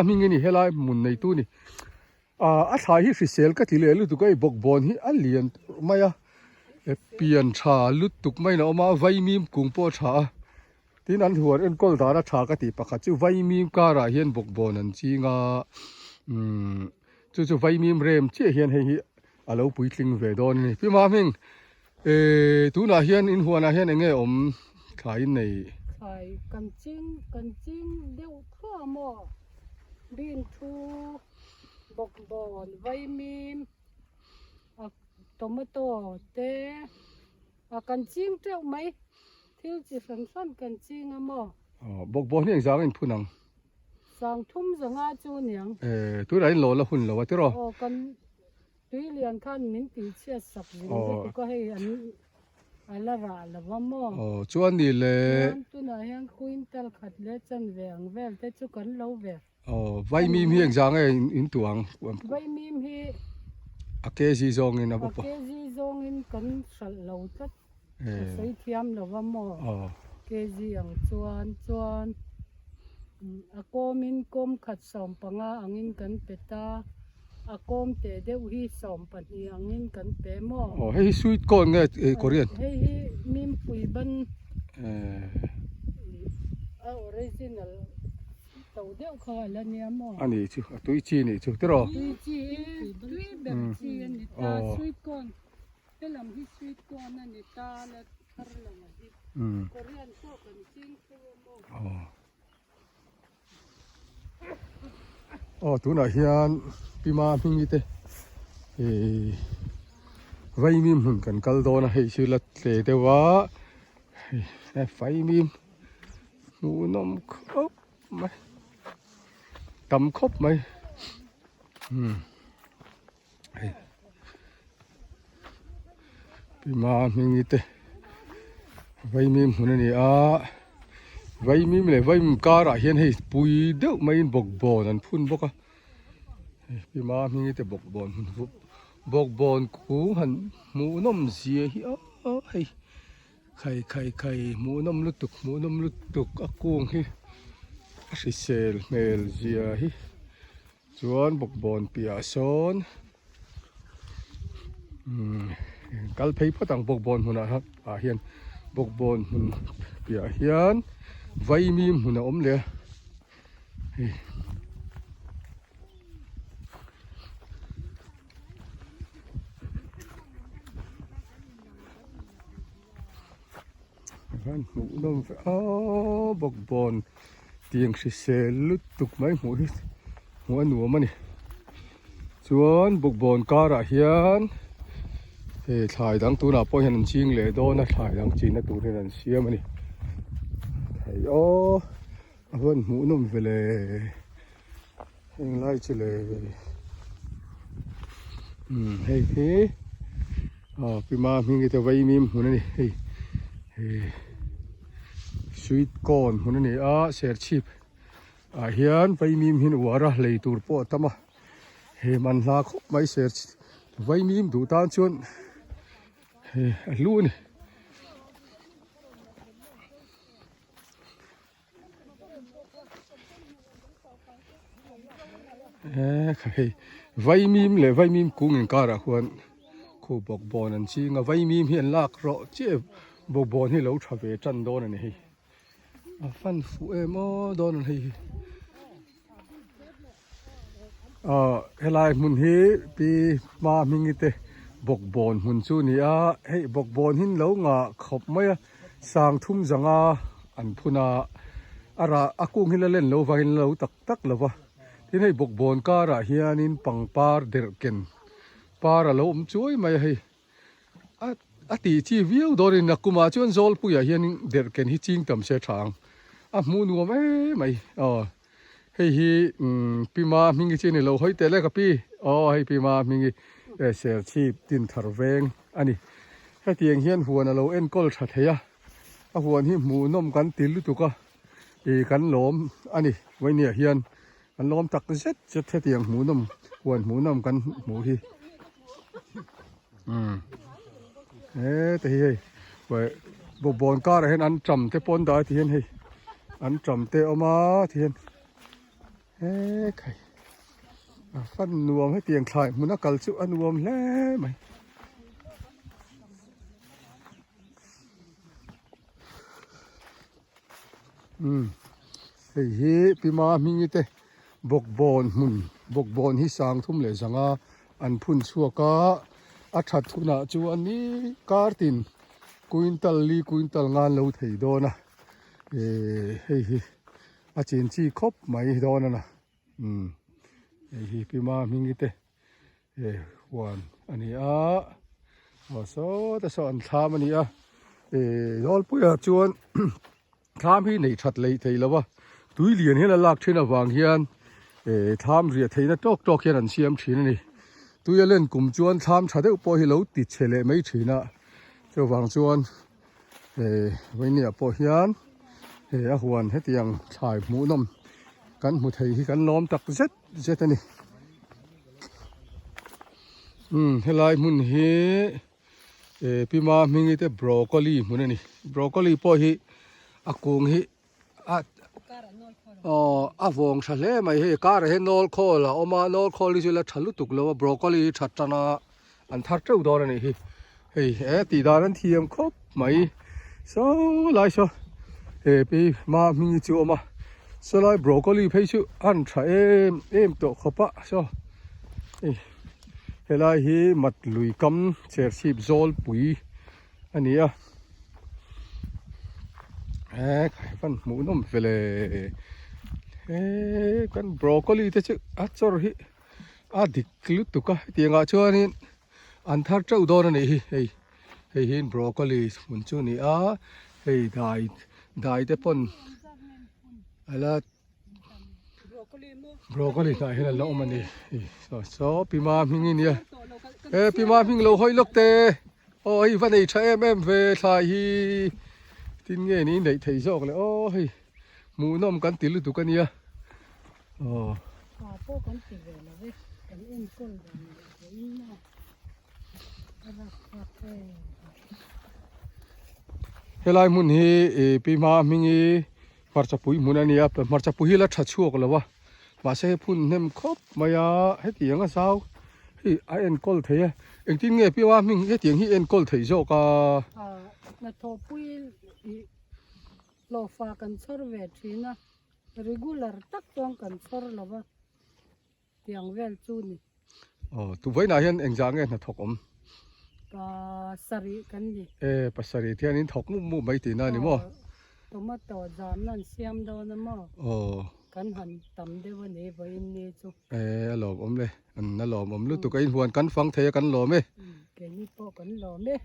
hming a ni helai hmun neitu a ni. Ahh a thlai hi hrisel ka ti leh lutuk a hei bawkbawn hi a lian turh mai a pian tha lutuk maiin a awm a vaimim kung pawh a tha a tin an huan enkawl dan a tha ka tih pakhat chu vaimim karah hian bawkbawn an ching a umm chu chu vaimim rem chiah hian hei hi a lo puitling ve dawn a ni pi ma hming ehh tunah hian in huanah hian eng nge awm thlai in nei. Thlai kan ching kan ching deuh thluah maw bean thu. Bawkbawn, vaimim, a tomato te a kan ching teuh mai, thil chi hran hran kan ching a maw? Aw, bawkbawn hi engzang a inphun ang? Sang thum zanga chu niang. Eh, tunah in lawl a hun lo a tiraw? Aw, kan tui lian khan min tih chhiat sak zing lutuk a hei an a la rah lo a maw? Aw, chuan ni le. Chuan tunah hian quintal khat leh chanve ang vel te chu kan lo ve. Aw vaimim hi engzah nge in tuh ang? Vaimim hi a kg zawngin a a kg zawngin kan hralh lo tlat ka sawi thiam lo va maw kg ang chuan chuan a kawmin kawm khat 15 angin kan pe ta a kawm teh deuh hi 12 angin kan pe maw. Aw hei hi sweet corn nge Korean? Hei hi mimpui ban a original. To deuh kha a la nia maw? A nih chu, a tui chi nih chu tiraw? Tui chi i, tui ber chi a ni ta, sweet corn te lam hi sweet corn a ni ta la thar lo a hi, Korean pawh kan ching tho a maw? Aw tunah hian Pima Hmingi te ih Vaimim hmun kan kal dawn a, hei chu la tle deuh a, hei Vaimim. Hmuhnawm khawp mai tam khawp mai umm hei Pima hmingi te vaimim hmun a ni a vaimim leh vaimim karah hian hei pui deuh maiin bawkbawn an phun bawk a hei Pima hmingi te bawkbawn hmun bawkbawn kung han hmuhnawm zia hi aw hei. Khai khai khai hmuhnawm lutuk hmuhnawm lutuk a kung hi a hrisel hmel zia hi chuan bawkbawn piahah sawn umm kal phei phawt ang bawkbawn hmunah ah hian bawkbawn hmun piahah hian vaimim hmun a awm leh a hei. Van hmuh nawm ve aw bawkbawn tiang hrisel lutuk mai hmuh hi hmuh a nuam a ni chuan bawkbawn karah hian hei thlai dang tunah pawh hian an ching leh dawn a thlai dang chinna tur hian an siam a ni thei aw a van hmuh nawm ve le. Heng lai chu le umm hei hi aw Pima hming hi te vaimim hmun a ni hei hei sweet corn hmun a ni a serchhip ah hian vaimim hi an uar a lei tur pawh a tam a hei man hla khawp mai serchhip vaimim duh tan chuan hei a hlu a ni. Hei vaimim leh vaimim kung inkarah khuan khu bawkbawn an ching a vaimim hi an lak rawh chiah bawkbawn hi lo tha ve tan dawn a ni hei a fan fuh em aw dawn a ni hei hi ah helai hmun hi pi hma hmingi te bawkbawn hmun chu a ni a hei bawkbawn hi an lo ngah khawp mai a. Sang thum zanga an phun a, a rah a kung hi la len lo vangin la lo tak tak lo va, tin hei bawkbawn karah hianin pangpar derhken par a lo awm chuai mai a hei, a a tih chi viau dawnin nakumah chuan Zawlpuiah hianin derhken hi ching tam se tha ang, a hmuh nuam em mai aw hei hi umm Pima hming hi chi a ni lo hawi teh le ka pi aw hei Pima hming hi Serchhip Dinthar veng a ni. Hetiang hian huan a lo enkawl tha thei a, a huan hi hmuhnawm kan ti lutuk a, ih kan lawm a ni Vawinia hian kan lawm tak zet zet hetiang hmuhnawm huan hmuhnawm kan hmuh hi umm heta hi hei bawkbawn karah hian an tam te pawh an dah a ti hian hei an tam te a awm a ti hian. He khai a fan nuam hetiang thlai hmun a kal chu a nuam hle mai. Umm hei hi Pima hmingi te bawkbawn hmun bawkbawn hi sang thum leh zanga an phun chhuak a a that hunah chuan ni kar tin quintal li quintal nga an lo thei dawn a ehh hei hi a chin chi khawp mai dawn a na umm hei hi Pima hmingi te eh huan a ni a aw saw te saw an thlam a ni a eh zawlpuiah chuan thlam hi nei that lei thei lo va tui lian hian a lak thin avang hian eh thlam riah theihna tawk tawk hian an siam thin a ni tui a len kum chuan thlam tha deuh pawh hi lo ti chhe leh mai thin a chuvang chuan eh vawinia pawh hian he a huan hetiang thlai hmuhnawm kan hmu thei hi kan lawm tak zet zet a ni umm helai hmun hi eh Pima hmingi te broccoli hmun a ni broccoli pawh hi a kung hi a aw a vawng tha hle mai hei karah hian nawl khawl a awm a nawl khawl hi chu la tha lutuk lo a broccoli hi tha tan a an thar teuh dawn a nih hi hei he tih dan an thiam khawp mai saw lai saw he pi ma hming hi chu a awm a saw lai broccoli phei chu a han tha em em tawh khawp a saw hei helai hi mat lui kam cherchhip zawl pui a ni a he kan hmuh nawm ve le he kan broccoli te chu a chawr hi. A dik lutuk a hetiang ah chuanin an thar teuh dawn a nih hi hei hei hi broccoli hmun chu a ni a hei dai dai te pawn a la broccoli hnah hian a la awm a ni saw saw pima hming hi nia he pima hming lo hawi lawk te aw hei va nei tha em em ve thlai hi tin nge ni neih theih zawk le aw hei hmuhnawm kan ti lutuk a nia. Aw. Tha pawh kan ti ve lo e, kan enkawl dan leh vawiin a a rak thlak em. Helai hmun hi ih pi hma hmingi hmarcha pui hmun a ni a, hmarcha pui hi la tha chhuak lo a, mahse hei phun hnem khawp mai a, hetiang a zau hei a enkawl thei a, engtin nge pi hma hming hetiang hi enkawl theih zawk a? Ah hnathawhpui ih hlawhfa kan chhawr ve thin a. Regular tak chuan kan chhawr lo va, tiang vel chu ni. Aw, tuvainah hian engzah nge hnathawk awm? Pasarih kan ni. E, pasarih te hian in thawk mup mup mai tihna a ni maw? Aw, tomato zamna an siam dawn a maw? Aw. Kan han tam deuh a ni vawiin ni chu. E, a lawmawm le, an a lawmawm lutuk a, inhuan kan fang thei a kan lawm e. Keini pawh kan lawm e.